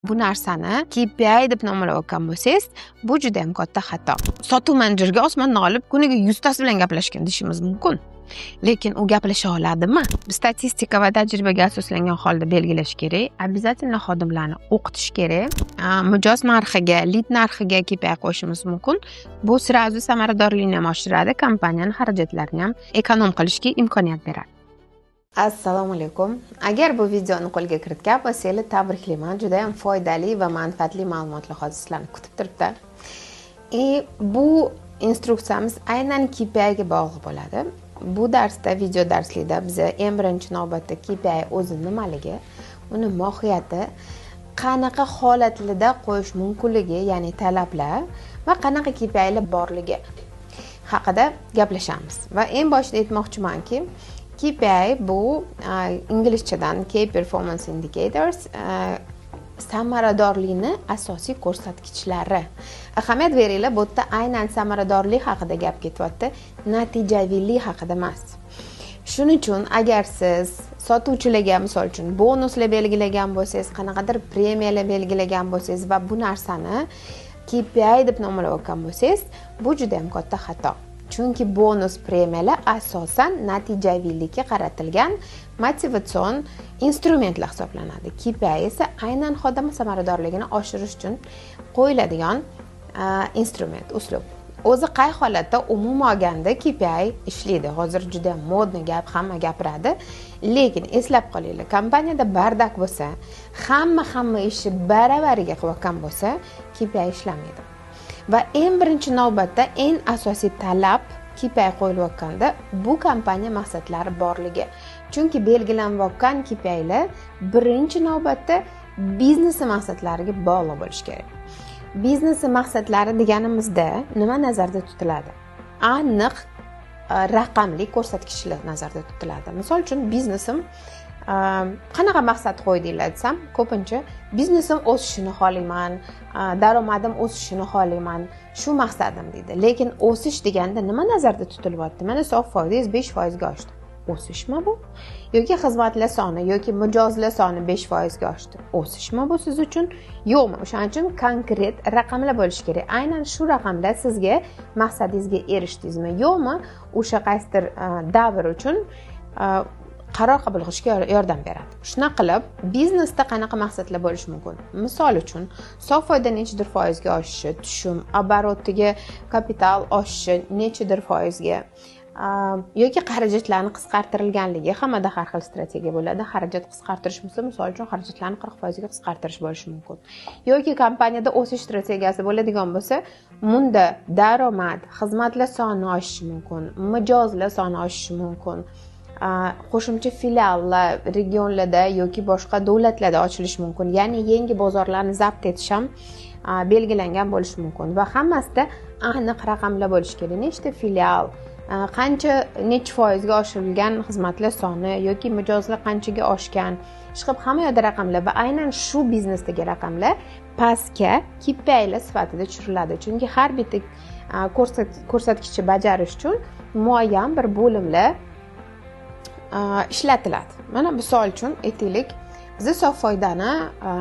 Bu narsani KPI deb nomlayotgan bo'lsangiz, bu juda ham katta xato. Sotuv menejeriga osmondan olib kuniga 100 tasi bilan gaplashgin deyishimiz mumkin. Lekin u gaplasha oladimi? Statistika va tajribaga asoslangan holda belgilash kerak. Обязательно xodimlarni o'qitish kerak. Mijoz narxiga, lid narxiga KPI qo'yishimiz mumkin. Bu сразу samaradorlikni ham oshiradi, kompaniyani xarajatlarini ham ekonom qilishga imkoniyat beradi. Assalomu alaykum. Agar bu videoni qo'lga kiritgan bo'lsangiz, tabriklayman. Juda ham foydali va manfaatli ma'lumotlar hozir sizlarni kutib turibdi. Bu instruksiyamiz aynan KPI ga bog'liq bo'ladi. Bu darsda, video darslikda biz eng birinchi navbatda KPI o'zi nimaligi, uni mohiyati, qanaqa holatlarda qo'yish mumkinligi, ya'ni talablar va qanaqa KPIlar borligi haqida gaplashamiz. Va eng boshida aytmoqchimanki, KPI bu inglizchadan Key Performance Indicators, samaradorlikni asosiy ko'rsatkichlari. Ahamiyat beringlar, bu yerda aynan samaradorlik haqida gap ketyapti, natijaviylik haqida emas. Shuning uchun agar siz sotuvchilarga misol uchun bonuslar belgilagan bo'lsangiz, qanaqadir premiyalar belgilagan bo'lsangiz va bu narsani KPI deb nomlayotgan bo'lsangiz, bu juda ham katta xato. Chunki bonus premiyalar asosan natijaviylikka qaratilgan motivatsion instrumentlar hisoblanadi. KPI esa aynan xodim samaradorligini oshirish uchun qo'yiladigan instrument, uslub. O'zi qay holatda umuman olganda KPI ishlaydi? Hozir juda modniy gap, hamma gapiradi. Lekin eslab qolinglar, kompaniyada bardak bo'lsa, hamma ishni baravariga qilayotgan bo'lsa, KPI ishlamaydi. Va eng birinchi navbatda eng asosiy talab KPI qo'yilayotganda bu kompaniya maqsadlari borligi. Chunki belgilanayotgan KPIlar birinchi navbatda biznes maqsadlariga bog'liq bo'lishi kerak. Biznes maqsadlari deganimizda nima nazarda tutiladi? Aniq raqamli ko'rsatkichlar nazarda tutiladi. Misol uchun biznesim qanaqa maqsad qo'ydinglar desam, ko'pincha biznesim o'sishini xohlayman, daromadim o'sishini xohlayman, shu maqsadim deydi. Lekin o'sish deganda nima nazarda tutilyapti? Mana sof foydangiz 5% ga oshdi. O'sishmi bu? Yoki xizmatlar soni yoki mijozlar soni 5% ga oshdi. O'sishmi bu siz uchun? Yo'qmi? O'shaning uchun konkret raqamlar bo'lishi kerak. Aynan shu raqamlar sizga maqsadingizga erishdingizmi, yo'qmi? O'sha qaysidir davr uchun qaror qabul qilishga yordam beradi. Shunaqa qilib, biznesda qanaqa maqsadlar bo'lishi mumkin? Misol uchun, sof foyda nechidir foizga oshishi, tushum, oborotiga kapital oshishi nechidir foizga, yoki xarajatlarni qisqartirilganligi. Hammada har xil strategiya bo'ladi. Xarajat qisqartirish bo'lsa, misol uchun xarajatlarni 40% ga qisqartirish bo'lishi mumkin. Yoki kompaniyada o'sish strategiyasi bo'ladigan bo'lsa, bunda daromad, xizmatlar soni oshishi mumkin, mijozlar soni oshishi mumkin. Qo'shimcha filiallar regionlarda yoki boshqa davlatlarda ochilishi mumkin. Ya'ni yangi bozorlarni zabt etish ham belgilangan bo'lishi mumkin va hammasida aniq raqamlar bo'lishi kerak. Nechta filial, qancha, necha foizga oshirilgan xizmatlar soni yoki mijozlar qanchaga oshgan, chiqib hamma yoqda raqamlar va aynan shu biznesdagi raqamlar pastga KPIlar sifatida tushiriladi. Chunki har bitta ko'rsatkichni bajarish uchun muayyan bir bo'limlar ishlatiladi. Mana misol uchun aytaylik, biz sof foydani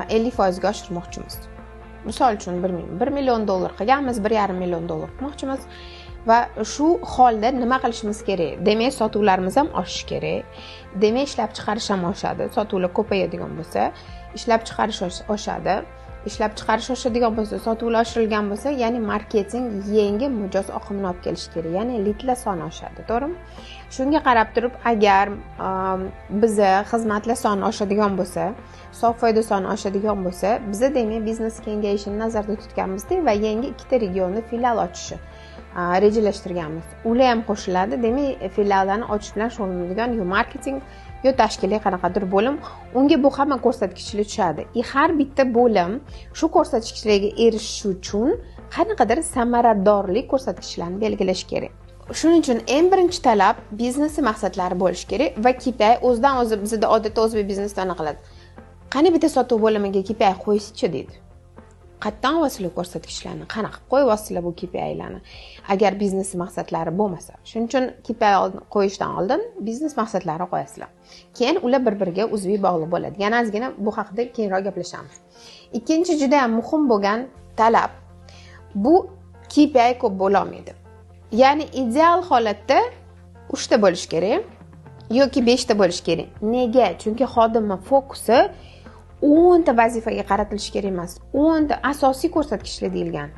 50% ga oshirmoqchimiz. Misol uchun 1 million dollar qilganmiz, 1,5 million dollar qilmoqchimiz va shu holda nima qilishimiz kerak? Demak, sotuvlarimiz ham oshishi kerak. Demak, ishlab chiqarish ham oshadi. Sotuvlar ko'payadigan bo'lsa, ishlab chiqarish oshadi. Ishlab chiqarish oshadigan bo'lsa, sotuvlar oshirilgan bo'lsa, ya'ni marketing yangi mijoz oqimini olib kelishi kerak, ya'ni lidlar soni oshadi, to'g'rimi? Shunga qarab turib, agar biza xizmatlar soni oshadigan bo'lsa, sof foyda soni oshadigan bo'lsa, biza demak biznes kengayishini nazarda tutganmizda va yangi 2 ta regionda filial ochishi rejalashtirganmiz. Ular ham qo'shiladi. Demak, filiallarni ochish bilan shug'ullanadigan yo marketing yo tashkiliy qanaqadir bo'lim, unga bu hamma ko'rsatkichlar tushadi. Har bitta bo'lim shu ko'rsatkichlarga erishish uchun qanaqadir samaradorlik ko'rsatkichlarni belgilash kerak. Shuning uchun eng birinchi talab biznes maqsadlari bo'lishi kerak va KPI o'zidan o'zi bizda odatda o'zbek biznesda anaqa qiladi. Qani bitta sotuv bo'limiga KPI qo'yishchi deydi. Qayerdan olasizlar ko'rsatkichlarni? Qanaqa qilib qo'yyapsizlar bu KPIlarni? Agar biznes maqsadlari bo'lmasa. Shuning uchun KPI qo'yishdan oldin biznes maqsadlari qo'yasizlar. Keyin ular bir-biriga uzviy bog'liq bo'ladi. Yana ozgina bu haqida keyinroq gaplashamiz. Ikkinchi juda ham muhim bo'lgan talab bu KPI ko'p bo'la olmaydi. Ya'ni ideal holatda 3 ta bo'lishi kerak yoki 5 ta bo'lishi kerak. Nega? Chunki xodimning fokusi 10 ta vazifaga qaratilishi kerak emas. 10 ta asosiy ko'rsatkichlar deyilgan.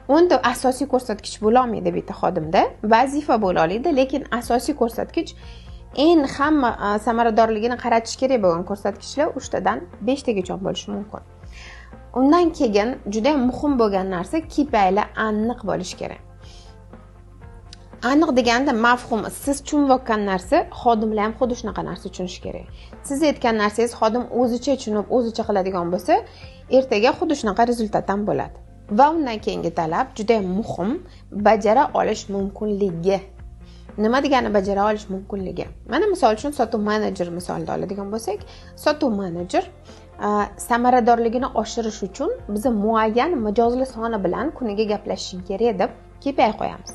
10 ta asosiy ko'rsatkich bo'la olmaydi bitta xodimda. Vazifa bo'la oladi, lekin asosiy ko'rsatkich eng hamma samaradorligini qaratish kerak bo'lgan ko'rsatkichlar 3 tadan 5 tagacha bo'lishi mumkin. Undan keyin juda muhim bo'lgan narsa KPIlar aniq bo'lishi kerak. Aniq deganda mafhum, siz tushunayotgan narsa xodimlar ham xuddi shunaqa narsa tushunishi kerak. Siz aytgan narsangiz xodim o'zicha tushunib, o'zicha qiladigan bo'lsa, ertaga xuddi shunaqa rezultat ham bo'ladi. Va undan keyingi talab juda muhim, bajara olish mumkinligi. Nima degani bajara olish mumkinligi? Mana misol uchun sotuv menejer misolida oladigan bo'lsak, sotuv menejer samaradorligini oshirish uchun biz muayyan mijozlar soni bilan kuniga gaplashishing kerak deb KPI qo'yamiz.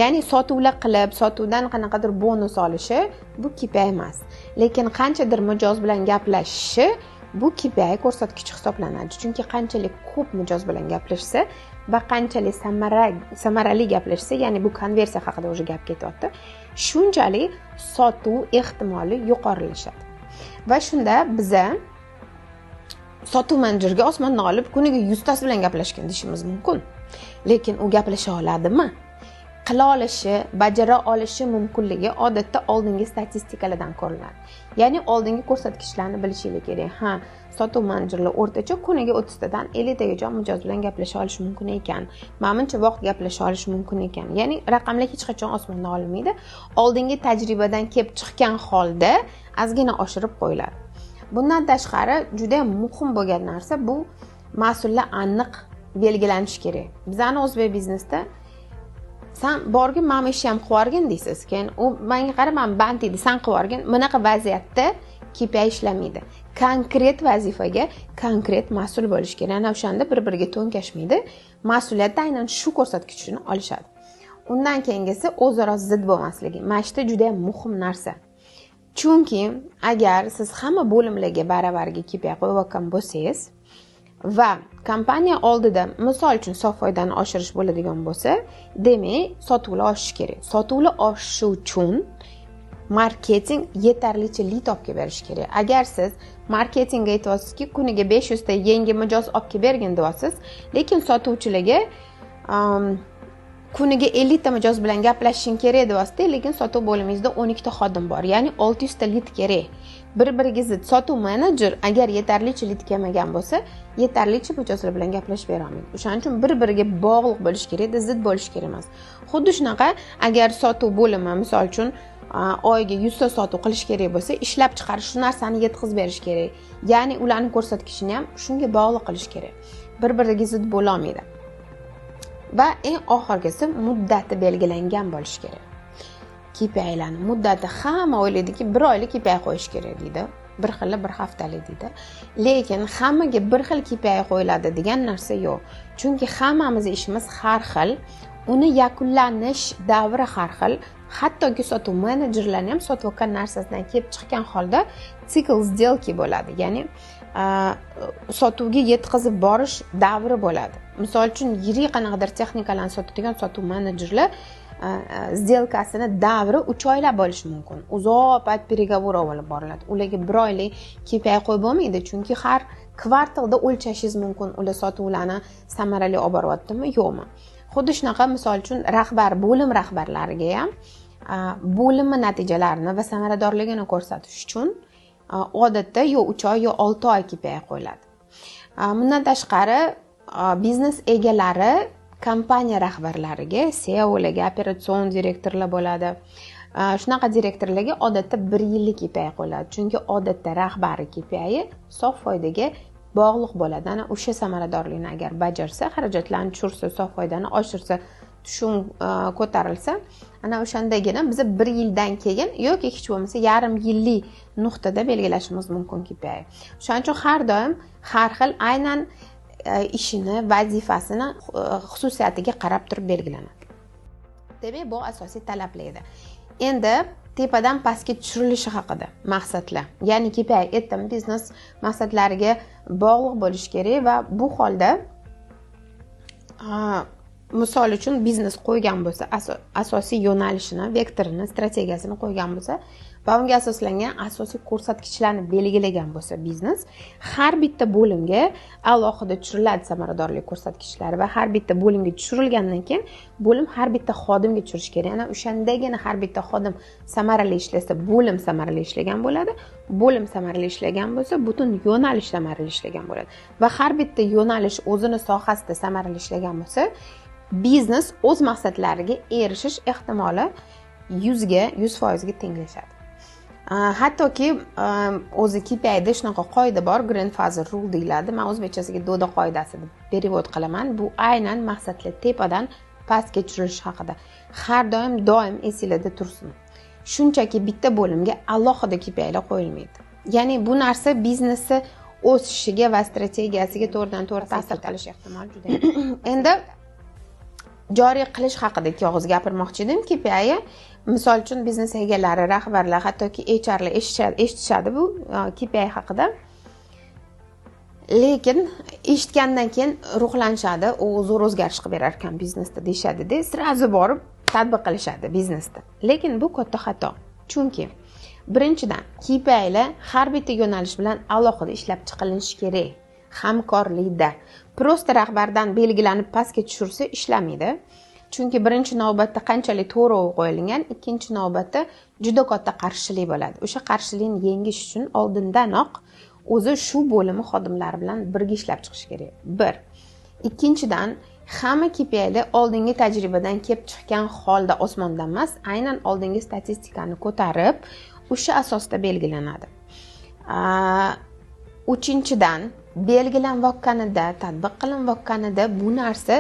Ya'ni sotuvlar qilib, sotuvdan qanaqadir bonus olishi bu KPI emas. Lekin qanchadir mijoz bilan gaplashishi bu KPI ko'rsatkichi hisoblanadi. Chunki qanchalik ko'p mijoz bilan gaplashsa va qanchalik samarali gaplashsa, ya'ni bu konversiya haqida o'sha gap ketyapti, shunchalik sotuv ehtimoli yuqorilashadi. Va shunda biza sotuv menejerga osmondan olib kuniga 100 tasi bilan gaplashgan deyishimiz mumkin. Lekin u gaplasha oladimi? Qila olishi, bajara olishi mumkinligi odatda oldingi statistikalardan ko'rinadi. Ya'ni oldingi ko'rsatkichlarni bilishingiz kerak. Ha, sotuv menejerlar o'rtacha kuniga 30 tadan 50 tagacha mijoz bilan gaplasha olishi mumkin ekan. Manimcha vaqt gaplasha olishi mumkin ekan. Ya'ni raqamlar hech qachon osmondan olinmaydi. Oldingi tajribadan kelib chiqqan holda ozgina oshirib qo'yiladi. Bundan tashqari juda muhim bo'lgan narsa bu mas'ullar aniq belgilanishi kerak. Bizani o'zbek biznesda san borgin, men ishni ham qilib yuborgin deysiz. Keyin u menga qarab, men band deydi, san qilib yuborgin. Bunaqa vaziyatda KPI ishlamaydi. Konkret vazifaga konkret mas'ul bo'lish kerak. Ana o'shanda bir-biriga to'nkashmaydi. Mas'uliyatni aynan shu ko'rsatkichini olishadi. Undan keyingisi o'zaro zid bo'lmasligi. Mana shu juda ham muhim narsa. Chunki agar siz hamma bo'limlarga baravarga KPI qo'yayotgan bo'lsangiz va kompaniya oldida misol uchun sof foydani oshirish bo'ladigan bo'lsa, demak, sotuvlar oshishi kerak. Sotuvlar oshishi uchun marketing yetarlicha lid olib kelib berish kerak. Agar siz marketingga aytyapsizki, kuniga 500 ta yangi mijoz olib kelib bergin deyapsiz, lekin sotuvchilarga kuniga 50 ta mijoz bilan gaplashishing kerak deyapsiz, lekin sotuv bo'limingizda 12 ta xodim bor, ya'ni 600 ta lid kerak. Bir-biriga zid. Sotuv menejer agar yetarlicha lid kelmagan bo'lsa, yetarlicha mijozlar bilan gaplashib bera olmaydi. O'shaning uchun bir-biriga bog'liq bo'lish kerak, zid bo'lish kerak emas. Xuddi shunaqa, agar sotuv bo'limi misol uchun oyga 100 ta sotuv qilish kerak bo'lsa, ishlab chiqarish shu narsani yetkazib berish kerak. Ya'ni ularning ko'rsatkichini ham shunga bog'liq qilish kerak. Bir-biriga zid bo'la olmaydi. Va eng oxirgisi muddati belgilangan bo'lishi kerak. KPIlarning muddati hamma o'ylaydiki, bir oylik KPI qo'yish kerak deydi. Bir xili bir haftalik deydi. Lekin hammaga bir xil KPI qo'yiladi degan narsa yo'q. Chunki hammamiz ishimiz har xil, uni yakunlanish davri har xil. Hattoki sotuv menejerlari ham sotayotgan narsasidan kelib chiqqan holda sikl сделки bo'ladi. Ya'ni sotuvga yetkazib borish davri bo'ladi. Misol uchun yirik qanaqadir texnikalarni sotadigan sotuv menejerlar сделкасini davri 3 oylab bo'lishi mumkin. Uzoq payt переговор olib boriladi. Ularga bir oylik KPI qo'yib bo'lmaydi, chunki har kvartalda o'lchashingiz mumkin, ular sotuvlarni samarali olib boryaptimi, yo'qmi. Xuddi shunaqa misol uchun rahbar, bo'lim rahbarlariga ham bo'limi natijalarini va samaradorligini ko'rsatish uchun odatda yo 3 oy, yo 6 oy KPI qo'yiladi. Bundan tashqari biznes egalari kompaniya rahbarlariga, CEOlarga, operatsion direktorlar bo'ladi. Shunaqa direktorlarga odatda 1 yillik KPI qo'yiladi. Chunki odatda rahbari KPI sof foydaga bog'liq bo'ladi. Ana o'sha samaradorlikni agar bajarsa, xarajatlarni tushirsa, sof foydani oshirsa, tushum ko'tarilsa, ana o'shandagina biz 1 yildan keyin yoki hech bo'lmasa yarim yillik nuqtada belgilashimiz mumkin KPI. Shuning uchun har doim har xil aynan ishini, vazifasini xususiyatiga qarab turib belgilanadi. Demak, bu asosiy talablar edi. Endi tepadan pastga tushirilishi haqida maqsadlar. Ya'ni KPI aytdim, biznes maqsadlariga bog'liq bo'lishi kerak va bu holda misol uchun biznes qo'ygan bo'lsa, asosiy yo'nalishini, vektorini, strategiyasini qo'ygan bo'lsa va unga asoslangan asosiy ko'rsatkichlarni belgilagan bo'lsa biznes, har bitta bo'limga alohida tushiriladi samaradorlik ko'rsatkichlari va har bitta bo'limga tushirilgandan keyin bo'lim har bitta xodimga tushirish kerak. Ana o'shandagina har bitta xodim samarali ishlasa, bo'lim samarali ishlagan bo'ladi. Bo'lim samarali ishlagan bo'lsa, butun yo'nalish samarali ishlagan bo'ladi. Va har bitta yo'nalish o'zini sohasida samarali ishlagan bo'lsa, biznes o'z maqsadlariga erishish ehtimoli 100% ga tenglashadi. Hattoki o'zi KPIda shunaqa qoida bor, grandfather rule deyiladi. Men o'zbekchasiga doda qoidasi deb перевод qilaman. Bu aynan maqsadlar tepadan pastga tushirilishi haqida. Har doim esingizda tursin. Shunchaki bitta bo'limga alohida KPIlar qo'yilmaydi. Ya'ni bu narsa biznesni o'sishiga va strategiyasiga to'g'ridan-to'g'ri ta'sir qilish ehtimoli juda. Endi joriy qilish haqida ikki og'iz gapirmoqchi edim. KPI misol uchun biznes egalari, rahbarlar, hattoki HRlar eshitishadi bu KPI haqida. Lekin eshitgandan keyin ruhlanishadi, u zo'r o'zgarish qilib berar ekan biznesda deyishadi-da, sразу borib tatbiq qilishadi biznesda. Lekin bu katta xato. Chunki birinchidan KPIlar har bitta yo'nalish bilan alohida ishlab chiqilishi kerak. Hamkorlikda. Prosta rahbardan belgilanib pastga tushirsa ishlamaydi. Chunki birinchi navbatda qanchalik to'g'ri qo'yilgan, ikkinchi navbatda juda katta qarshilik bo'ladi. O'sha qarshilikni yengish uchun oldindanoq o'zi shu bo'limi xodimlari bilan birga ishlab chiqish kerak. Bir. Ikkinchidan, hamma KPIlar oldingi tajribadan kelib chiqqan holda osmondan emas, aynan oldingi statistikani ko'tarib, o'sha asosda belgilanadi. Uchinchidan, belgilanayotganida, tatbiq qilinayotganida bu narsa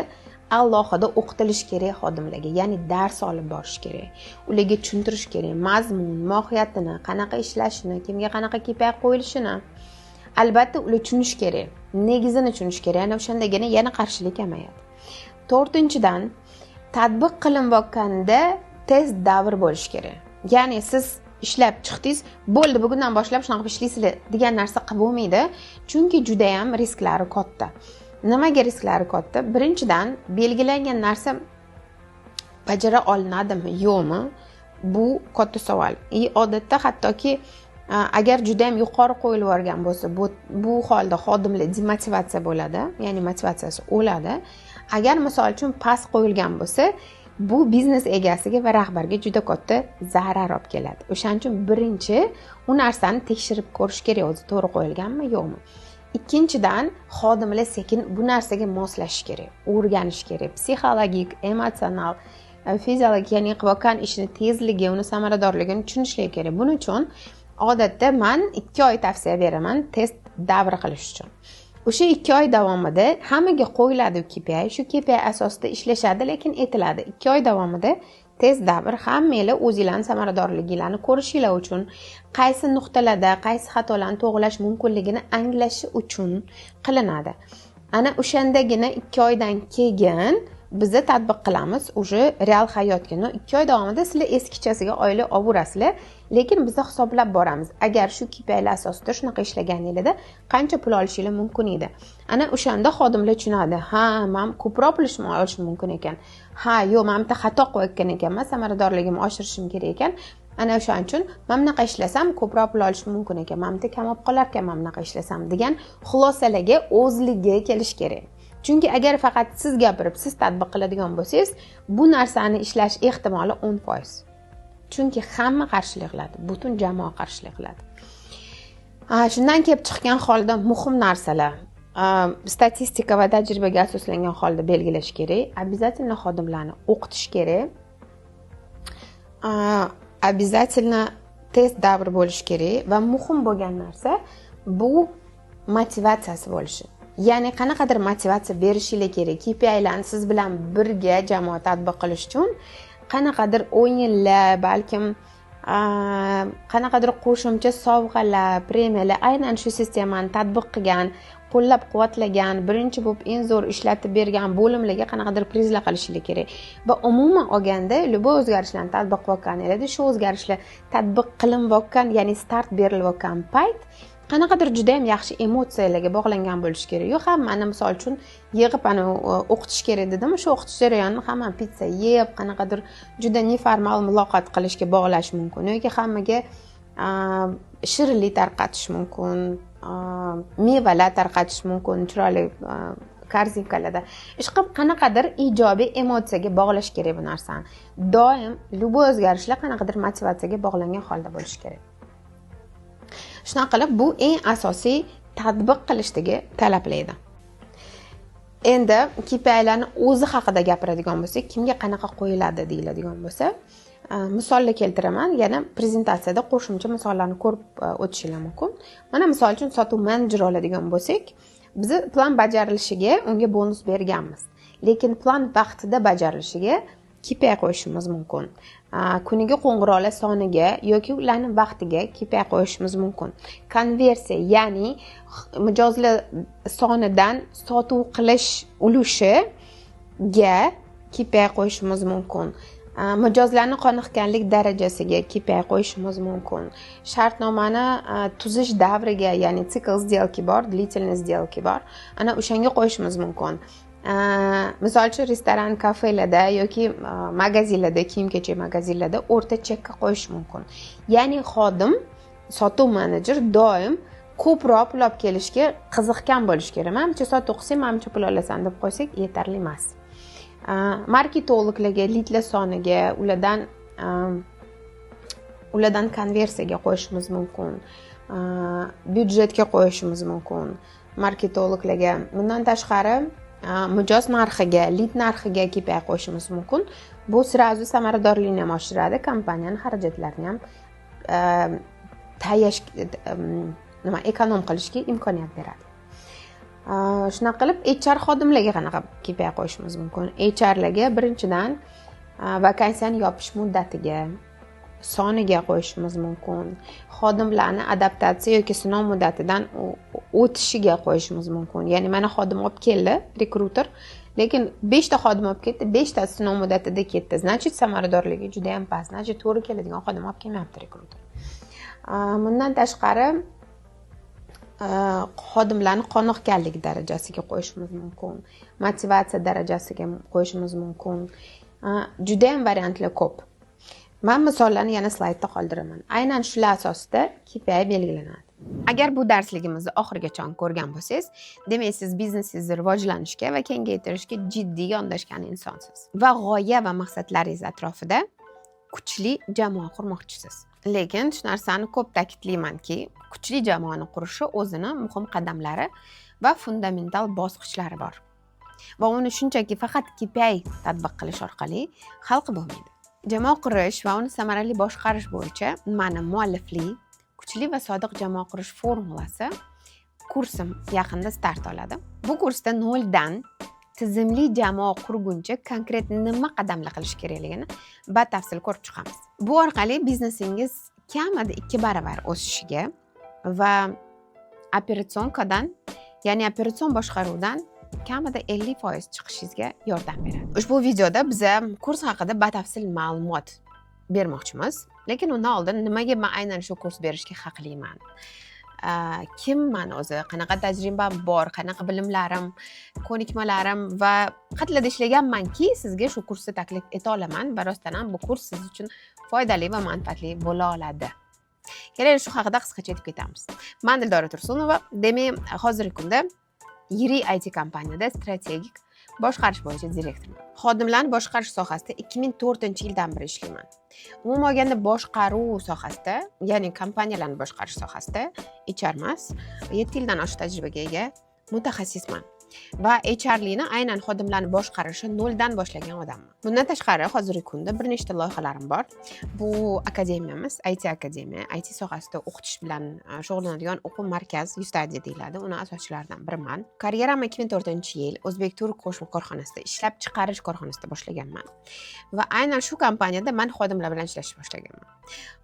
alohida o'qitilish kerak xodimlarga, ya'ni dars olib borish kerak. Ularga tushuntirish kerak mazmun, mohiyatini, qanaqa ishlashini, kimga qanaqa KPI qo'yilishini. Albatta ular tushunish kerak, negizini tushunish kerak. Ana o'shandagina yana qarshilik kamayadi. To'rtinchidan, tatbiq qilinayotganda test davr bo'lishi kerak. Ya'ni siz ishlab chiqdingiz, bo'ldi, bugundan boshlab shunaqa qilib ishlaysizlar degan narsa qilib bo'lmaydi, chunki juda ham risklari katta. Nimaga risklari katta? Birinchidan, belgilangan narsa bajara olinadimi, yo'qmi? Bu katta savol. Odatda hattoki agar juda ham yuqori qo'yilib yuborgan bo'lsa, bu holda xodimlar demotivatsiya bo'ladi, ya'ni motivatsiyasi o'ladi. Agar misol uchun past qo'yilgan bo'lsa, bu biznes egasiga va rahbarga juda katta zarar olib keladi. O'shaning uchun birinchi u narsani tekshirib ko'rish kerak, o'zi to'g'ri qo'yilganmi, yo'qmi. Ikkinchidan, xodimlar sekin bu narsaga moslashish kerak, o'rganish kerak. Psixologik, emotsional, fiziologik, ya'ni qilayotgan ishini tezligi, uni samaradorligini tushunishlari kerak. Buning uchun odatda men 2 oy tavsiya beraman test davri qilish uchun. O'sha 2 oy davomida hammaga qo'yiladi KPI, shu KPI asosida ishlashadi, lekin aytiladi 2 oy davomida test davr hammanglar o'zinglarning samaradorliginglarni ko'rishinglar uchun, qaysi nuqtalarda qaysi xatolarni to'g'rilash mumkinligini anglashi uchun qilinadi. Ana o'shandagina 2 oydan keyin biza tatbiq qilamiz уже real hayotga. 2 oy davomida sizlar eskichasiga oylik olaverasizlar, lekin biza hisoblab boramiz. Agar shu KPIlar asosida shunaqa ishlaganingizda qancha pul olishingiz mumkin edi. Ana o'shanda xodimlar tushunadi. Ha, men ko'proq pul olishim mumkin ekan. Ha, yo'q, men bitta xato qo'yayotgan ekanman, samaradorligimni oshirishim kerak ekan. Ana o'shaning uchun men bunaqa ishlasam ko'proq pul olishim mumkin ekan, men bitta kam olib qolar ekanman bunaqa ishlasam degan xulosalarga o'zligi kelish kerak. Chunki agar faqat siz gapirib, siz tatbiq qiladigan bo'lsangiz, bu narsani ishlash ehtimoli 10%. Chunki hamma qarshilik qiladi, butun jamoa qarshilik qiladi. Shundan kelib chiqqan holda muhim narsalar, statistika va tajribaga asoslangan holda belgilash kerak. Обязательно xodimlarni o'qitish kerak. Обязательно test davri bo'lishi kerak va muhim bo'lgan narsa bu motivatsiyasi bo'lishi. Ya'ni qanaqadir motivatsiya berishingiz kerak. KPIlarni siz bilan birga jamoa tatbiq qilish uchun qanaqadir o'yinlar, balkim qanaqadir qo'shimcha sovg'alar, premiyalar, aynan shu sistemani tatbiq qilgan, Qo'llab quvvatlagan, birinchi bo'lib eng zo'r ishlatib bergan bo'limlarga qanaqadir prizlar qilishinglar kerak. Va umuman olganda, любой o'zgarishlarni tatbiq qilayotganinglarda, shu o'zgarishlar tatbiq qilinayotgan, ya'ni start berilayotgan payt qanaqadir juda yam yaxshi emotsiyalarga bog'langan bo'lishi kerak. Yo'q, hammani, misol uchun, yig'ib ana o'qitish kerak dedim, shu o'qitish jarayonini hamma pitsa yeb, qanaqadir juda неформал muloqot qilishga bog'lash mumkin yoki hammaga shirinlik tarqatish mumkin, mevalar tarqatish mumkin chiroyli корзинка larda. Ishqilib, qanaqadir ijobiy emotsiyaga bog'lash kerak bu narsani. Doim любой o'zgarishlar qanaqadir motivatsiyaga bog'langan holda bo'lishi kerak. Shunaqa qilib, bu eng asosiy tatbiq qilishdagi talablar edi. Endi KPIlarni o'zi haqida gapiradigan bo'lsak, kimga qanaqa qo'yiladi deyiladigan bo'lsa, misollar keltiraman. Yana prezentatsiyada qo'shimcha misollarni ko'rib o'tishinglar mumkin. Mana, misol uchun, sotuv menejeri oladigan bo'lsak, bizni plan bajarilishiga unga bonus berganmiz, lekin plan vaqtida bajarilishiga KPI qo'yishimiz mumkin, kuniga qo'ng'iroqlar soniga yoki ularni vaqtiga KPI qo'yishimiz mumkin, konversiya, ya'ni mijozlar sonidan sotuv qilish ulushiga KPI qo'yishimiz mumkin, mijozlarni qoniqqanlik darajasiga KPI qo'yishimiz mumkin, shartnomani tuzish davriga, ya'ni цикл сделки bor, длительность сделки bor, ana o'shanga qo'yishimiz mumkin. Misol uchun, restoran, kafelarda yoki magazinlarda, kiyim kechak magazinlarda o'rta chekka qo'yish mumkin. Ya'ni xodim, sotuv menejer doim ko'proq pul olib kelishga qiziqqan bo'lishi kerak. Manimcha sotuv qilsang, manimcha pul olasan deb qo'ysak, yetarli emas. Marketologlarga lidlar soniga, ulardan konversiyaga qo'yishimiz mumkin, byudjetga qo'yishimiz mumkin marketologlarga. Bundan tashqari, mijoz narxiga, lid narxiga KPI qo'yishimiz mumkin. Bu сразу samaradorlikni ham oshiradi, kompaniyani xarajatlarini ham tayash, nima, эконом qilishga imkoniyat beradi. Shunaqa qilib, HR xodimlarga qanaqa KPI qo'yishimiz mumkin? HRlarga birinchidan vakansiyani yopish muddatiga, soniga qo'yishimiz mumkin, xodimlarni adaptatsiya yoki sinov muddatidan o'tishiga qo'yishimiz mumkin. Ya'ni mana xodim olib keldi rekruter, lekin beshta xodim olib ketdi, beshtasi sinov muddatida ketdi, значит, samaradorligi juda yam past, значит, to'g'ri keladigan xodim olib kelmayapti rekruter. Bundan tashqari, xodimlarni qoniqqanlik darajasiga qo'yishimiz mumkin, motivatsiya darajasiga qo'yishimiz mumkin. Judayam variantlar ko'p. Man misollarni yana slaydda qoldiraman. Aynan shular asosida KPI belgilanadi. Agar bu darsligimizni oxirigacha ko'rgan bo'lsangiz, demak, siz biznesingizni rivojlanishga va kengaytirishga jiddiy yondashgan insonsiz va g'oya va maqsadlaringiz atrofida kuchli jamoa qurmoqchisiz. Lekin shu narsani ko'p ta'kidlaymanki, kuchli jamoani qurishi o'zini muhim qadamlari va fundamental bosqichlari bor va uni shunchaki faqat KPI tatbiq qilish orqali hal qilib bo'lmaydi. Jamoa qurish va uni samarali boshqarish bo'yicha mani muallifli "Kuchli va sodiq jamoa qurish formulasi" kursim yaqinda start oladi. Bu kursda noldan tizimli jamoa qurguncha konkret nima qadamlar qilish kerakligini batafsil ko'rib chiqamiz. Bu orqali biznesingiz kamida 2 baravar o'sishiga va операционка dan, ya'ni operatsion boshqaruvdan kamida 50% chiqishingizga yordam beradi. Ushbu videoda biza kurs haqida batafsil ma'lumot bermoqchimiz, lekin undan oldin nimaga man aynan shu kurs berishga haqliman, kimman o'zi, qanaqa tajribam bor, qanaqa bilimlarim, ko'nikmalarim va qayerlarda ishlaganmanki, sizga shu kursni taklif eta olaman va rostdan ham bu kurs siz uchun foydali va manfaatli bo'la oladi, keling, shu haqida qisqacha aytib ketamiz. Man Dildora Tursunova, demak, hozirgi kunda yirik IT kompaniyada strategik boshqarish bo'yicha direktorman. Xodimlarni boshqarish sohasida 2004-yildan beri ishlayman. Umuman olganda, boshqaruv sohasida, ya'ni kompaniyalarni boshqarish sohasida, HR emas, 7 yildan oshiq tajribaga ega mutaxassisman. Va HRlikni, aynan xodimlarni boshqarishni noldan boshlagan odamman. Bundan tashqari, hozirgi kunda bir nechta loyihalarim bor. Bu akademiyamiz, IT akademiya, IT sohasida o'qitish bilan shug'ullanadigan o'quv markaz, Ustadi deyiladi. Uni asoschilaridan biriman. Karyeramni 2004-yil O'zbek Turk qo'shma korxonasida, ishlab chiqarish korxonasida boshlaganman. Va aynan shu kompaniyada man xodimlar bilan ishlashni boshlaganman.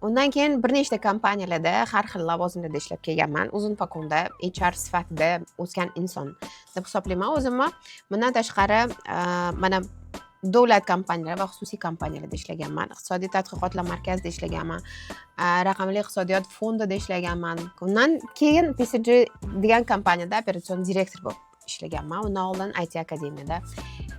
Undan keyin bir nechta kompaniyalarda har xil lavozimlarda ishlab kelganman. Uzun pakonda HR sifatida o'sgan inson deb hisoblayman o'zimni. Bundan tashqari, mana, davlat kompaniyalari va xususiy kompaniyalarda ishlaganman. Iqtisodiy tadqiqotlar markazida ishlaganman. Raqamli iqtisodiyot fondida ishlaganman. Undan keyin PCG degan kompaniyada operatsion direktor bo'lib ishlaganman. Undan oldin IT akademiyada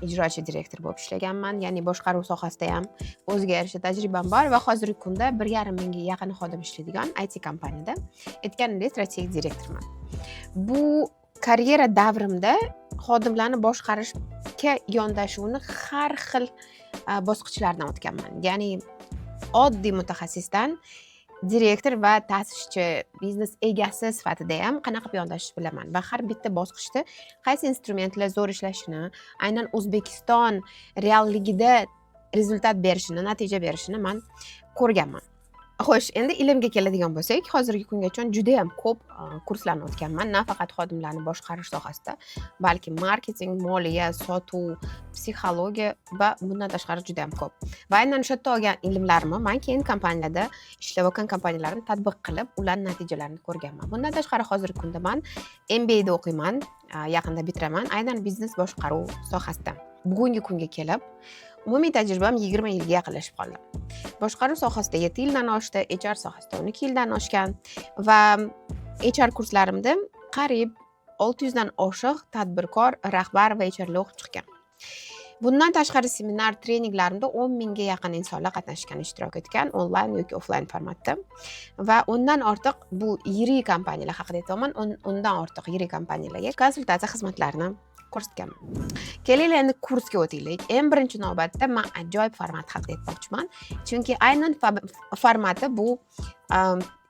ijrochi direktor bo'lib ishlaganman. Ya'ni boshqaruv sohasida ham o'ziga yarasha tajribam bor va hozirgi kunda 1,5 mingga yaqin xodim ishlaydigan IT kompaniyada, aytganimdek, strategik direktorman. Bu karyera davrimda xodimlarni boshqarishga yondashuvni har xil bosqichlardan o'tganman. Ya'ni oddiy mutaxassisdan direktor va ta'sischi, biznes egasi sifatida ham qanaqa qilib yondashishni bilaman va har bitta bosqichda qaysi instrumentlar zo'r ishlashini, aynan O'zbekiston realligida результат berishini, natija berishini man ko'rganman. Xo'sh, endi ilmga keladigan bo'lsak, hozirgi kungacha judayam ko'p kurslarni o'tganman. Nafaqat xodimlarni boshqarish sohasida, balki marketing, moliya, sotuv, psixologiya va bundan tashqari judayam ko'p. Va aynan o'sha yerda olgan ilmlarimni man keyin kompaniyalarda, ishlayotgan kompaniyalarimda tatbiq qilib, ularning natijalarini ko'rganman. Bundan tashqari, hozirgi kunda man MBAda o'qiyman, yaqinda bitiraman, aynan biznes boshqaruv sohasida. Bugungi kunga kelib umumiy tajribam 20 yilga yaqinlashib qoldi. Boshqaruv sohasida 7 yildan oshdi, HR sohasida 12 yildan oshgan va HR kurslarimda qariyb 600 dan oshiq tadbirkor, rahbar va HRlar o'qib chiqqan. Bundan tashqari, seminar, treninglarimda 10 mingga yaqin insonlar qatnashgan, ishtirok etgan, onlayn yoki offlayn formatda. Va 10dan ortiq, bu yirik kompaniyalar haqida aytyapman, 10dan ortiq yirik kompaniyalarga konsultatsiya xizmatlarini ko'rsatganman. Kelinglar, endi kursga o'taylik. Eng birinchi navbatda man ajoyib format haqida aytmoqchiman. Chunki aynan formati bu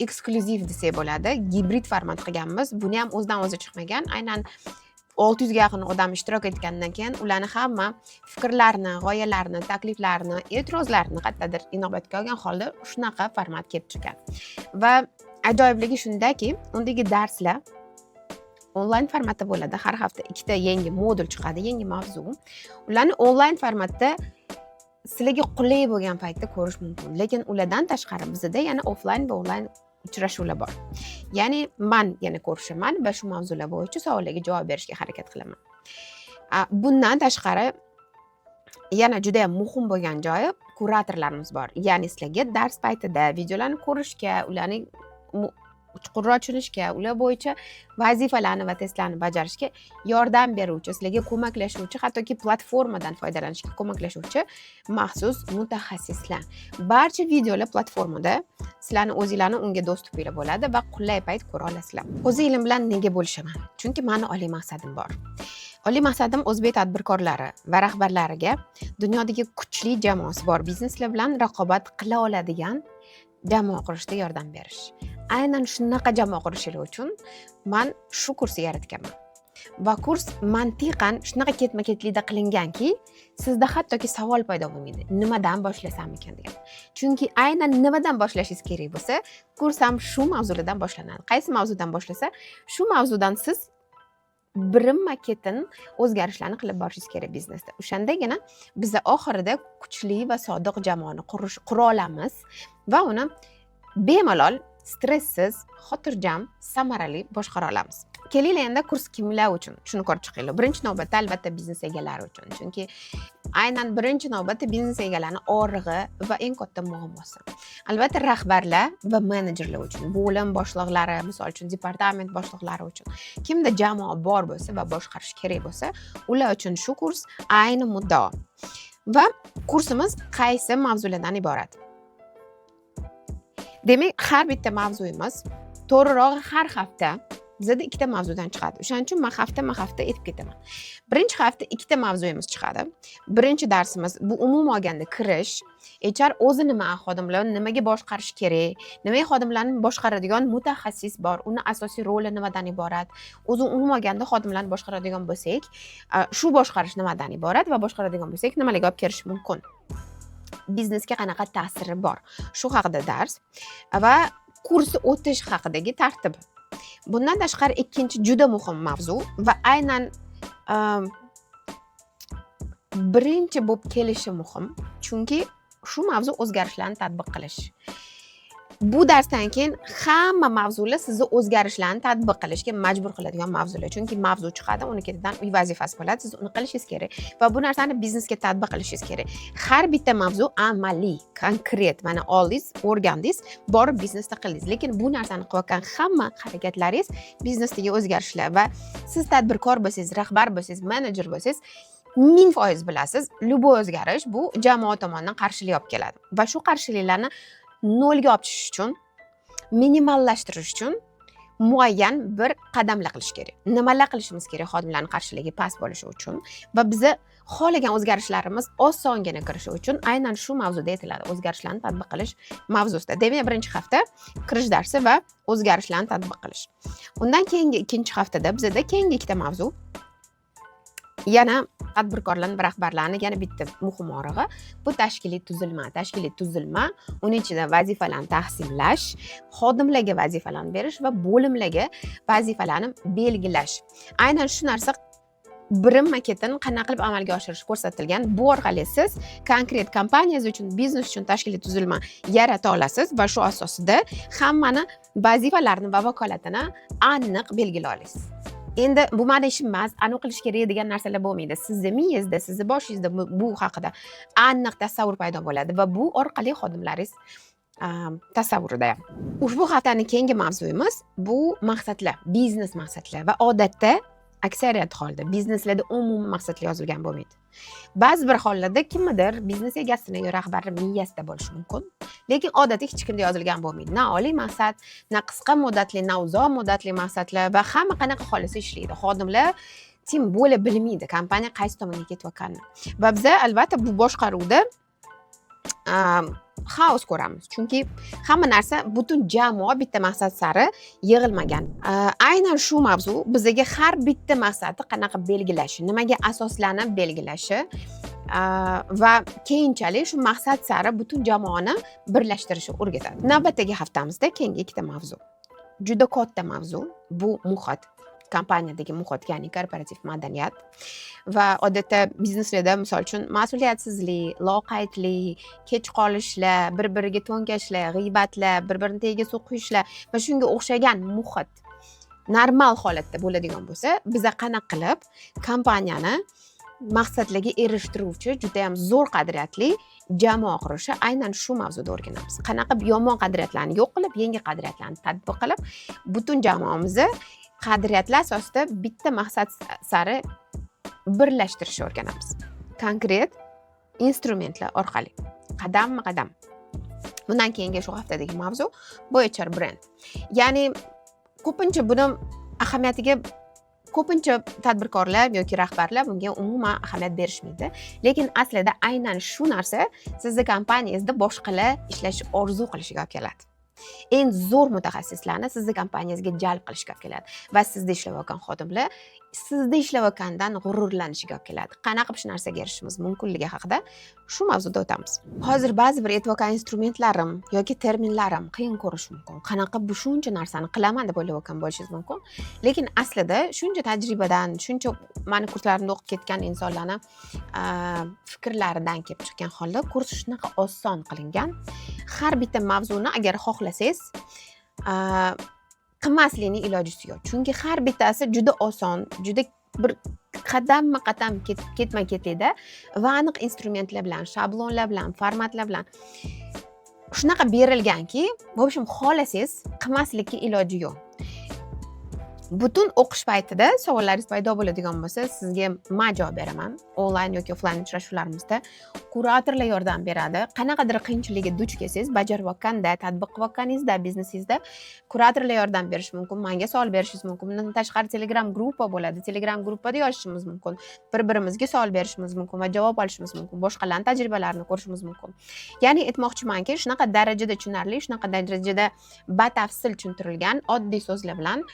eksklyuziv desak bo'ladi. Gibrid format qilganmiz. Buni ham o'zidan o'zi chiqmagan. Aynan 600 ga yaqin odam ishtirok etgandan keyin ularni hamma fikrlarini, g'oyalarini, takliflarini, e'tirozlarini qayerdadir inobatga olgan holda shunaqa format kelib chiqqan. Va ajoyibligi shundaki, undagi darslar onlayn formatda bo'ladi. Har hafta ikkita yangi modul chiqadi, yangi mavzu. Ularni onlayn formatda sizlarga qulay bo'lgan paytda ko'rish mumkin. Lekin ulardan tashqari bizda yana offlayn va onlayn uchrashuvlar bor. Ya'ni man yana ko'rishaman va shu mavzular bo'yicha savollarga javob berishga harakat qilaman. Bundan tashqari, yana juda ham muhim bo'lgan joyi, kuratorlarimiz bor. Ya'ni sizlarga dars paytida videolarni ko'rishga, ularni chuqurroq tushunishga, ular bo'yicha vazifalarni va testlarni bajarishga yordam beruvchi, sizlarga ko'maklashuvchi, hattoki platformadan foydalanishga ko'maklashuvchi maxsus mutaxassislar. Barcha videolar platformada, sizlarni o'zinglarni unga доступ inglar bo'ladi va qulay payt ko'ra olasizlar. O'zi ilm bilan nega bo'lishaman? Chunki mani oliy maqsadim bor. Oliy maqsadim o'zbek tadbirkorlari va rahbarlariga dunyodagi kuchli jamoasi bor bizneslar bilan raqobat qila oladigan jamoa qurishda yordam berish. Aynan shunaqa jamoa qurishlar uchun man shu kursni yaratganman. Va kurs mantiqan shunaqa ketma-ketlikda qilinganki, sizda hattoki savol paydo bo'lmaydi. Nimadan boshlasam ekan degan. Chunki aynan nimadan boshlashingiz kerak bo'lsa, kurs ham shu mavzulardan boshlanadi. Qaysi mavzudan boshlasa, shu mavzudan siz birinma-ketin o'zgarishlarni qilib borishingiz kerak biznesda. O'shandagina biza oxirida kuchli va sodiq jamoani qura olamiz va uni bemalol, stresssiz, xotirjam, samarali boshqara olamiz. Kelinglar, endi kurs kimlar uchun? Shuni ko'rib chiqaylik. Birinchi navbatda, albatta, biznes egalari uchun. Chunki aynan birinchi navbatda biznes egalarini og'rig'i va eng katta muammosi. Albatta, rahbarlar va menejerlar uchun, bo'lim boshliqlari, misol uchun, departament boshliqlari uchun. Kimda jamoa bor bo'lsa va boshqarish kerak bo'lsa, ular uchun shu kurs ayni muddao. Va kursimiz qaysi mavzulardan iborat? Demak, har bitta mavzuyimiz, to'g'rirog'i, har hafta Bizada ikkita mavzudan chiqadi, o'shaning uchun man haftama hafta aytib ketaman. Birinchi hafta ikkita mavzuyimiz chiqadi. Birinchi darsimiz bu umuman olganda kirish, HR o'zi nima, xodimlarni nimaga boshqarish kerak, nimaga xodimlarni boshqaradigan mutaxassis bor, uni asosiy roli nimadan iborat, o'zi umuman olganda xodimlarni boshqaradigan bo'lsak, shu boshqarish nimadan iborat va boshqaradigan bo'lsak, nimalarga olib kelishi mumkin, biznesga qanaqa ta'siri bor, shu haqida dars va kurs o'tish haqidagi tartib. Bundan tashqari, ikkinchi juda muhim mavzu va aynan birinchi bo'lib kelishi muhim, chunki shu mavzu o'zgarishlarni tatbiq qilish. Bu darsdan keyin hamma mavzular sizni o'zgarishlarni tatbiq qilishga majbur qiladigan mavzular, chunki mavzu chiqadi, uni ketidan uy vazifasi bo'ladi, siz uni qilishingiz kerak va bu narsani biznesga tatbiq qilishingiz kerak. Har bitta mavzu amaliy, konkret. Mana, oldingiz, o'rgandingiz, borib biznesda qildingiz, lekin bu narsani qilayotgan hamma harakatlaringiz biznesdagi o'zgarishlar. Va siz tadbirkor bo'lsangiz, rahbar bo'lsangiz, menejer bo'lsangiz, 1000% bilasiz, любой o'zgarish bu jamoa tomonidan qarshilik olib keladi va shu qarshiliklarni nolga olib tushish uchun, minimallashtirish uchun muayyan bir qadamlar qilish kerak. Nimalar qilishimiz kerak xodimlarni qarshiligi past bo'lishi uchun va biza xohlagan o'zgarishlarimiz osongina kirishi uchun? Aynan shu mavzuda aytiladi, o'zgarishlarni tatbiq qilish mavzusida. Demak, birinchi hafta kirish darsi va o'zgarishlarni tatbiq qilish. Undan keyingi ikkinchi haftada bizada keyingi ikkita mavzu, yana tadbirkorlarni va rahbarlarni yana bitta muhim og'rig'i bu tashkiliy tuzilma. Tashkiliy tuzilma, uni ichida vazifalarni taqsimlash, xodimlarga vazifalarni berish va bo'limlarga vazifalarni belgilash. Aynan shu narsa birim maketini qanaqa qilib amalga oshirish ko'rsatilgan. Bu orqali siz konkret kompaniyangiz uchun, biznes uchun tashkiliy tuzilma yarata olasiz va shu asosida hammani vazifalarini va vakolatini aniq belgilay olasiz. Endi bu mani ishim emas, anavi qilish kerak degan narsalar bo'lmaydi. Sizni miyangizda, sizni boshingizda bu haqida aniq tasavvur paydo bo'ladi va bu orqali xodimlaringiz tasavvurida ham. Ushbu haftani keyingi mavzuyimiz bu maqsadlar, biznes maqsadlar. Va odatda, aksariyat holda bizneslarda umuman maqsadlar yozilgan bo'lmaydi. Ba'zi bir hollarda kimnidir, biznes egasini yo rahbarni miyasida bo'lishi mumkin, lekin odatda hech kimda yozilgan bo'lmaydi, na oliy maqsad, na qisqa muddatli, na uzoq muddatli maqsadlar. Va hamma qanaqa xohlasa ishlaydi, xodimlar тем более bilmaydi kompaniya qaysi tomonga ketayotganini. Va biza, albatta, bu boshqaruvda xaos ko'ramiz, chunki hamma narsa, butun jamoa bitta maqsad sari yig'ilmagan. Aynan shu mavzu bizaga har bitta maqsadni qanaqa belgilashi, nimaga asoslanib belgilashi va keyinchalik shu maqsad sari butun jamoani birlashtirishi o'rgatadi. Navbatdagi haftamizda keyingi ikkita mavzu, juda katta mavzu, bu muhit, kompaniyadagi muhit, ya'ni korporativ madaniyat. Va odatda bizneslarda, misol uchun, mas'uliyatsizlik, loqaydlik, kech qolishlar, bir biriga to'nkashlar, g'iybatlar, bir birini tagiga suv quyishlar va shunga o'xshagan muhit normal holatda bo'ladigan bo'lsa, biza qanaqa qilib kompaniyani maqsadlarga erishtiruvchi judayam zo'r qadriyatli jamoa qurishi, aynan shu mavzuda o'rganamiz. Qanaqa yomon qadriyatlarni yo'q qilib, yangi qadriyatlarni tatbiq qilib, butun jamoamizni qadriyatlar asosida bitta maqsad sari birlashtirishni o'rganamiz, konkret instrumentlar orqali, qadamma qadam. Bundan keyingi shu haftadagi mavzu bu HR brend. Ya'ni ko'pincha buni ahamiyatiga, ko'pincha tadbirkorlar yoki rahbarlar bunga umuman ahamiyat berishmaydi, lekin aslida aynan shu narsa sizni kompaniyangizda boshqalar ishlashni orzu qilishiga olib keladi, eng zo'r mutaxassislarni sizni kompaniyangizga jalb qilishga olib keladi va sizda ishlayotgan xodimlar sizda ishlayotganidan g'ururlanishiga olib keladi. Qanaqa qilib shu narsaga erishishimiz mumkinligi haqida shu mavzuda o'tamiz. Hozir ba'zi bir aytayotgan instrumentlarim yoki terminlarim qiyin ko'rishi mumkin, qanaqa bu shuncha narsani qilaman deb o'ylayotgan bo'lishingiz mumkin, lekin aslida shuncha tajribadan, shuncha mani kurslarimda o'qib ketgan insonlarni fikrlaridan kelib chiqqan holda kurs shunaqa oson qilingan. Har bitta mavzuni agar xohlasangiz, qilmaslikni ilojisi yo'q, chunki har bittasi juda oson, juda bir qadamma qadam ketma ketlikda va aniq instrumentlar bilan, shablonlar bilan, formatlar bilan shunaqa berilganki, в общем, xohlasangiz qilmaslikka iloji yo'q. Butun o'qish paytida savollaringiz paydo bo'ladigan bo'lsa, sizga man javob beraman. Onlayn yoki offlayn uchrashuvlarimizda kuratorlar yordam beradi. Qanaqadir qiyinchilikka duch kelsangiz, bajarayotganda, tatbiq qilayotganingizda biznesingizda kuratorlar yordam berishi mumkin, manga savol berishingiz mumkin. Bundan tashqari, Telegram gruppa bo'ladi. Telegram gruppada yozishimiz mumkin, bir birimizga savol berishimiz mumkin va javob olishimiz mumkin, boshqalarni tajribalarini ko'rishimiz mumkin. Ya'ni aytmoqchimanki, shunaqa darajada tushunarli, shunaqa darajada batafsil tushuntirilgan, oddiy so'zlar bilan.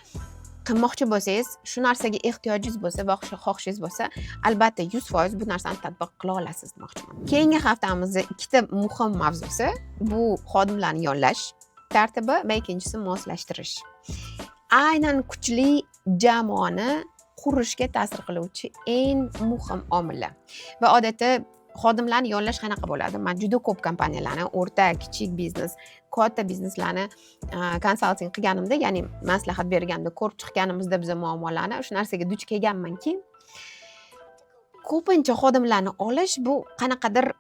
Qilmoqchi bo'lsangiz, shu narsaga ehtiyojingiz bo'lsa va xohishingiz bo'lsa, albatta 100% bu narsani tatbiq qila olasiz demoqchiman. Keyingi haftamizni ikkita muhim mavzusi: bu xodimlarni yollash tartibi va ikkinchisi moslashtirish. Aynan kuchli jamoani qurishga ta'sir qiluvchi eng muhim omillar. Va odatda xodimlarni yollash qanaqa bo'ladi? Man juda ko'p kompaniyalarni, o'rta, kichik biznes, katta bizneslarni konsalting qilganimda, ya'ni maslahat berganimda, ko'rib chiqqanimizda biza muammolarni, shu narsaga duch kelganmanki, ko'pincha xodimlarni olish bu qanaqadir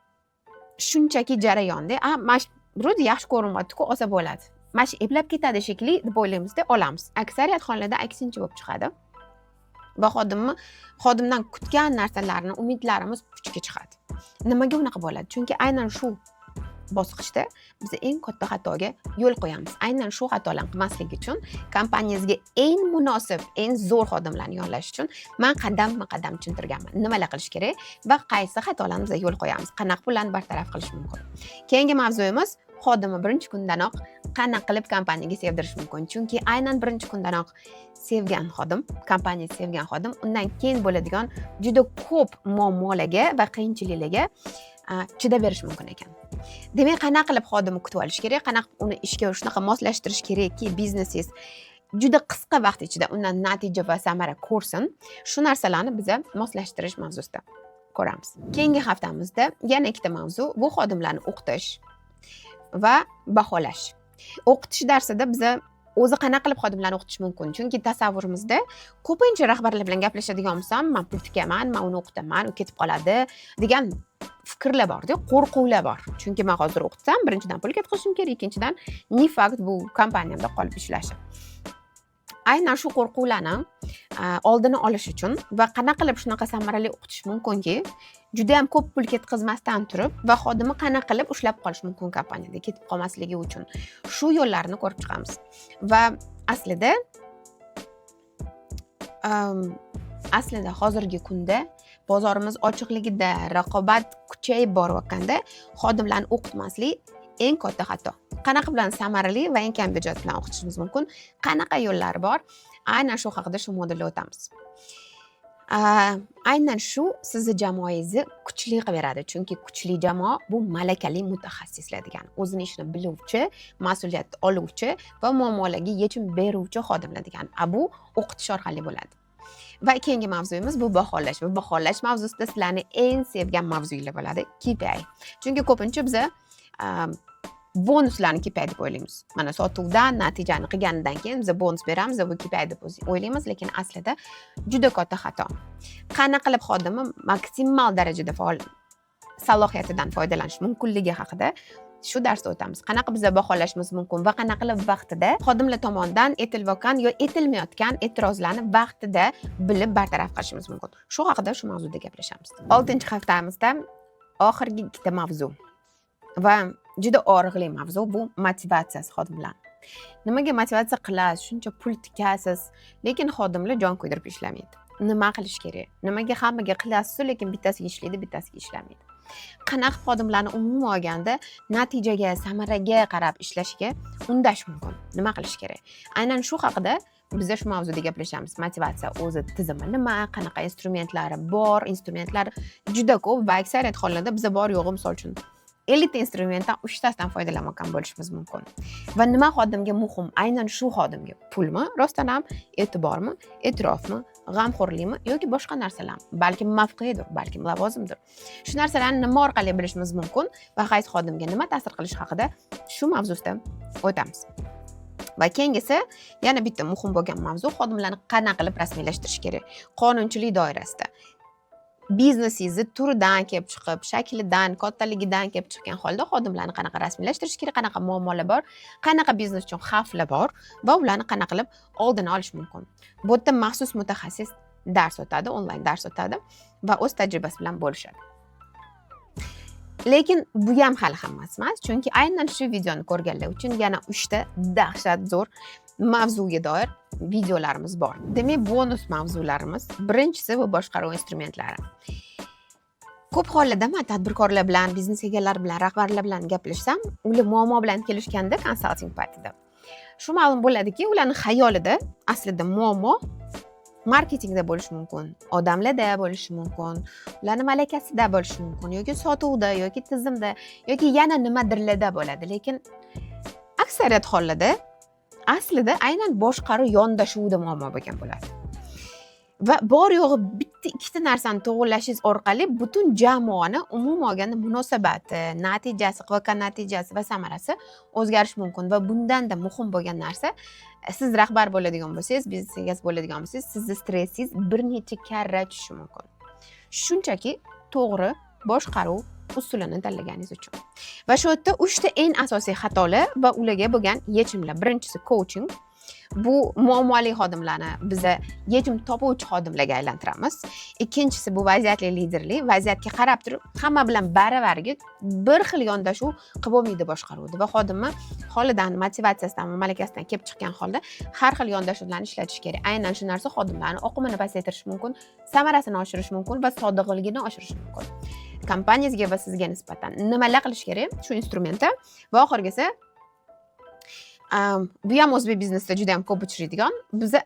shunchaki jarayonda, a mana shu вроде yaxshi ko'rinyaptiku, olsa bo'ladi, mana shu eplab ketadi shekilli, deb o'ylaymizda, olamiz. Aksariyat hollarda aksincha bo'lib chiqadi va xodimdan kutgan narsalarni, umidlarimiz puchga chiqadi. Nimaga unaqa bo'ladi? Chunki aynan shu bosqichda biz eng katta xatoga yo'l qo'yamiz. Aynan shu xatolarni qilmaslik uchun, kompaniyangizga eng munosib, eng zo'r xodimlarni yollash uchun man qadamma qadam tushuntirganman, nimalar qilish kerak va qaysi xatolarni biz yo'l qo'yamiz, qanaqa pullarni bartaraf qilish mumkin. Keyingi mavzuyimiz: xodimni birinchi kundanoq qanaqa qilib kompaniyaga sevdirish mumkin. Chunki aynan birinchi kundanoq sevgan xodim, kompaniya sevgan xodim undan keyin bo'ladigan juda ko'p muammolarga va qiyinchiliklarga chidab berishi mumkin ekan. Demak, qanaqa qilib xodimni kutib olish kerak, qanaqa qilib uni ishga shunaqa moslashtirish kerakki, biznesingiz juda qisqa vaqt ichida undan natija va samara ko'rsin, shu narsalarni biza moslashtirish mavzusida ko'ramiz. Keyingi haftamizda yana ikkita mavzu: bu xodimlarni o'qitish va baholash. O'qitish darsida biza o'zi qanaqa qilib xodimlarni o'qitish mumkin? Chunki tasavvurimizda, ko'pincha rahbarlar bilan gaplashadigan bo'lsam, man pul tikaman, man uni o'qitaman, u ketib qoladi degan fikrlar borda, qo'rquvlar bor. Chunki man hozir o'qitsam, birinchidan, pul ketkazishim kerak, ikkinchidan, не факт bu kompaniyamda qolib ishlashi. Aynan shu qo'rquvlarni oldini olish uchun va qanaqa qilib shunaqa samarali o'qitish mumkinki, juda yam ko'p pul ketkazmasdan turib, va xodimni qanaqa qilib ushlab qolish mumkin kompaniyada, ketib qolmasligi uchun, shu yo'llarni ko'rib chiqamiz. Va aslida hozirgi kunda bozorimiz ochiqligida, raqobat kuchayib borayotganda xodimlarni o'qitmaslik eng katta xato. Qanaqa bilan samarali va eng kam byudjet bilan o'qitishimiz mumkin, qanaqa yo'llar bor, aynan shu haqida shu modulda o'tamiz. Aynan shu sizni jamoangizni kuchli qilib beradi, chunki kuchli jamoa bu malakali mutaxassislar degani, o'zini ishini biluvchi, mas'uliyat oluvchi va muammolarga yechim beruvchi xodimlar degani. A bu o'qitish orqali bo'ladi. Va keyingi mavzuyimiz bu baholash. Va baholash mavzusida sizlarni eng sevgan mavzuylar bo'ladi, KPI. Chunki ko'pincha biza bonuslarni KPI deb o'ylaymiz. Mana sotuvdan natijani qilganidan keyin biza bonus beramiz va bu KPI deb o'ylaymiz, lekin aslida juda katta xato. Qanaqa qilib xodimni maksimal darajada faol salohiyatidan foydalanish mumkinligi haqida shu darsda o'tamiz. Qanaqa biza baholashimiz mumkin va qanaqa qilib vaqtida xodimlar tomonidan aytilayotgan yo aytilmayotgan e'tirozlarni vaqtida bilib bartaraf qilishimiz mumkin, shu haqida shu mavzuda gaplashamiz. Oltinchi haftamizda oxirgi ikkita mavzu va juda og'riqli mavzu, bu motivatsiyasi xodimlar. Nimaga motivatsiya qilasiz, shuncha pul tikasiz, lekin xodimlar jon kuydirib ishlamaydi? Nima qilish kerak? Nimaga hammaga qilasizu, lekin bittasiga ishlaydi, bittasiga ishlamaydi? Qanaqa xodimlarni umuman olganda natijaga, samaraga qarab ishlashiga undash mumkin? Nima qilish kerak? Aynan shu haqida biza shu mavzuda gaplashamiz. Motivatsiya o'zi tizimi nima, qanaqa instrumentlari bor? Instrumentlar juda ko'p va aksariyat hollarda biza bor yo'g'i, misol uchun, 50 ta instrumentdan uchtasidan foydalanayotgan bo'lishimiz mumkin. Va nima xodimga muhim? Aynan shu xodimga pulmi rostdan ham, e'tibormi, e'tirofmi, g'amxo'rlikmi yoki boshqa narsalarmi? Balkim mavqedir, balkim lavozimdir. Shu narsalarni nima orqali bilishimiz mumkin va qaysi xodimga nima ta'sir qilishi haqida shu mavzusida o'tamiz. Va keyingisi yana bitta muhim bo'lgan mavzu: xodimlarni qanaqa qilib rasmiylashtirish kerak qonunchilik doirasida. Biznesingizni turidan kelib chiqib, shaklidan, kattaligidan kelib chiqqan holda xodimlarni qanaqa rasmiylashtirish kerak, qanaqa muammolar bor, qanaqa biznes uchun xavflar bor va ularni qanaqa qilib oldini olish mumkin. Bu yerda maxsus mutaxassis dars o'tadi, onlayn dars o'tadi va o'z tajribasi bilan bo'lishadi. Lekin bu ham hali hammasi emas, chunki aynan shu videoni ko'rganlar uchun yana uchta dahshat zo'r mavzuga doir videolarimiz bor. Demak, bonus mavzularimiz: birinchisi bu boshqaruv instrumentlari. Ko'p hollarda man tadbirkorlar bilan, biznes egalari bilan, rahbarlar bilan gaplashsam, ular muammo bilan kelishganda konsalting paytida shu ma'lum bo'ladiki, ularni xayolida aslida muammo marketingda bo'lishi mumkin, odamlarda bo'lishi mumkin, ularni malakasida bo'lishi mumkin yoki sotuvda yoki tizimda yoki yana nimadirlarda bo'ladi. Lekin aksariyat hollarda aslida aynan boshqaruv yondashuvida muammo bo'lgan bo'ladi va bor yo'g'i bitta ikkita narsani to'g'irlashingiz orqali butun jamoani umuman olganda munosabati, natijasi, qilayotgan natijasi va samarasi o'zgarishi mumkin. Va bundanda muhim bo'lgan narsa, siz rahbar bo'ladigan bo'lsangiz, biznes egasi bo'ladigan bo'lsangiz, sizni stressingiz bir necha karra tushishi mumkin, shunchaki to'g'ri boshqaruv usulini tanlaganingiz uchun. Va shu yerda uchta eng asosiy xatolar va ularga bo'lgan yechimlar. Birinchisi coaching. Bu muammoli xodimlarni biza yechim topuvchi xodimlarga aylantiramiz. Ikkinchisi bu vaziyatli liderlik. Vaziyatga qarab turib, hamma bilan baravariga bir xil yondashuv qilib bo'lmaydi boshqaruvda va xodimni holidan, motivatsiyasidan va malakasidan kelib chiqqan holda har xil yondashuvlarni ishlatish kerak. Aynan shu narsa xodimlarni oqimini pasaytirishi mumkin, samarasini oshirishi mumkin va sodiqligini oshirishi mumkin kompaniyangizga va sizga nisbatan. Nimalar qilish kerak shu instrumentda? Va oxirgisi, bu ham o'zbek biznesida juda yam ko'p uchraydigan: biza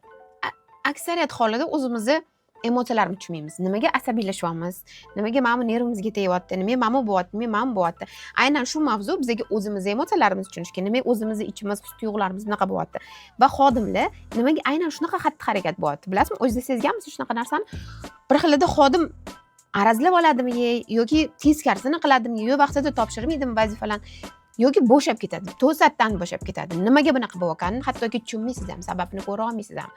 aksariyat hollarda o'zimizni emotsiyalarimizni tushunmaymiz. Nimaga asabiylashyapmiz, nimaga mana bu nervimizga tegyapti, nimaga mana bu bo'lyapti, nimaga mana bu bo'lyapti? Aynan shu mavzu bizga o'zimizni emotsiyalarimizni tushunishga, nimaga o'zimizni ichimiz, his tuyg'ularimiz bunaqa bo'lyapti va xodimlar nimaga aynan shunaqa xatti harakat bo'lyapti. Bilasizmi, o'zingiz sezganmisiz shunaqa narsani? Bir xilida xodim arazlab oladimi yoki teskarisini qiladimi yo vaqtida topshirmaydimi vazifalarni yoki bo'shab ketadi, to'satdan bo'shab ketadi. Nimaga bunaqa bo'layotganini hattoki tushunmaysiz ham, sababini ko'ra olmaysiz ham.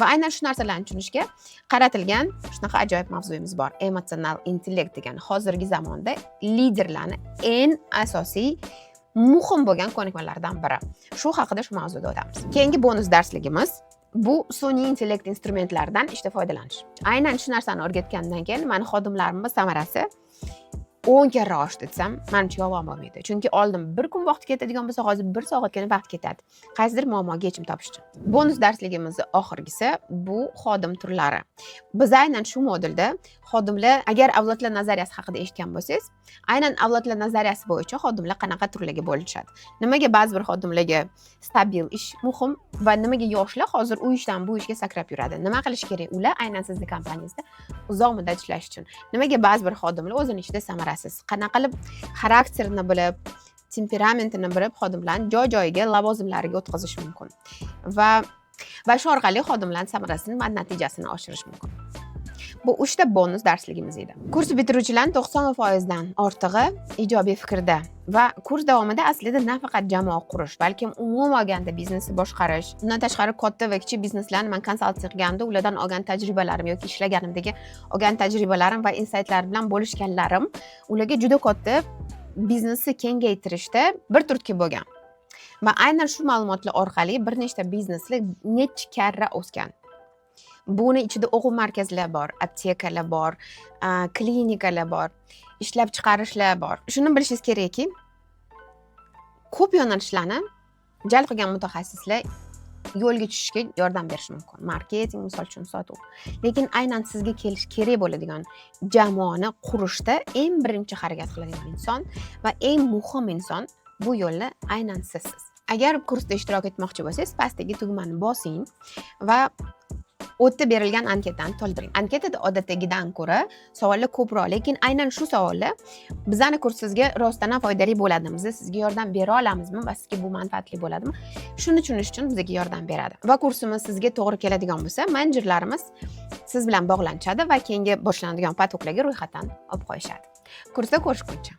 Va aynan shu narsalarni tushunishga qaratilgan shunaqa ajoyib mavzuyimiz bor, emotsional intellekt degan, hozirgi zamonda liderlarni eng asosiy muhim bo'lgan ko'nikmalaridan biri. Shu haqida, shu mavzuda o'tamiz. Keyingi bonus darsligimiz bu sun'iy intellekt instrumentlaridan ishda foydalanish. Aynan shu narsani o'rgatgandan keyin mani xodimlarimni samarasi 10 karra oshdi desam, manimcha, yolg'on bo'lmaydi. Chunki oldin bir kun vaqt ketadigan bo'lsa, hozir bir soatgina vaqt ketadi qaysidir muammoga yechim topish uchun. Bonus darsligimizni oxirgisi bu xodim turlari. Biz aynan shu modulda xodimlar, agar avlodlar nazariyasi haqida eshitgan bo'lsangiz, aynan avlodlar nazariyasi bo'yicha xodimlar qanaqa turlarga bo'linishadi, nimaga ba'zi bir xodimlarga stabil ish muhim va nimaga yoshlar hozir u ishdan bu ishga sakrab yuradi, nima qilish kerak ular aynan sizni kompaniyangizda uzoq muddat ishlash uchun, nimaga ba'zi bir xodimlar o'zini ishida samarasiz, qanaqa qilib xarakterini bilib, temperamentini bilib, xodimlarni joy joyiga, lavozimlariga o'tkazish mumkin va shu orqali xodimlarni samarasini va natijasini oshirish mumkin. Bu uchta bonus darsligimiz edi. Kurs bitiruvchilarni 90%dan ortig'i ijobiy fikrda va kurs davomida aslida nafaqat jamoa qurish, balkim umuman olganda biznesni boshqarish, undan tashqari katta va kichik bizneslarni man konsalting qilganimda ulardan olgan tajribalarim yoki ishlaganimdagi olgan tajribalarim va insaytlar bilan bo'lishganlarim ularga juda katta biznesni kengaytirishda bir turtki bo'lgan va aynan shu ma'lumotlar orqali bir nechta bizneslar necha karra o'sgan. Buni ichida o'quv markazlar bor, aptekalar bor, klinikalar bor, ishlab chiqarishlar bor. Shuni bilishingiz kerakki, ko'p yo'nalishlarni jalb qilgan mutaxassislar yo'lga tushishga yordam berishi mumkin, marketing, misol uchun, sotuv. Lekin aynan sizga kelish kerak bo'ladigan jamoani qurishda eng birinchi harakat qiladigan inson va eng muhim inson bu yo'lda aynan sizsiz. Agar kursda ishtirok etmoqchi bo'lsangiz, pastdagi tugmani bosing va u yerda berilgan anketani to'ldiring. Anketada odatdagidan ko'ra savollar ko'proq, lekin aynan shu savollar bizani kurs sizga rostdan ham foydali bo'ladimi, biz sizga yordam bera olamizmi va sizga bu manfaatli bo'ladimi, shuni tushunish uchun bizga yordam beradi. Va kursimiz sizga to'g'ri keladigan bo'lsa, menejerlarimiz siz bilan bog'lanishadi va keyingi boshlanadigan поток larga ro'yxatdan olib qo'yishadi. Kursda ko'rishguncha!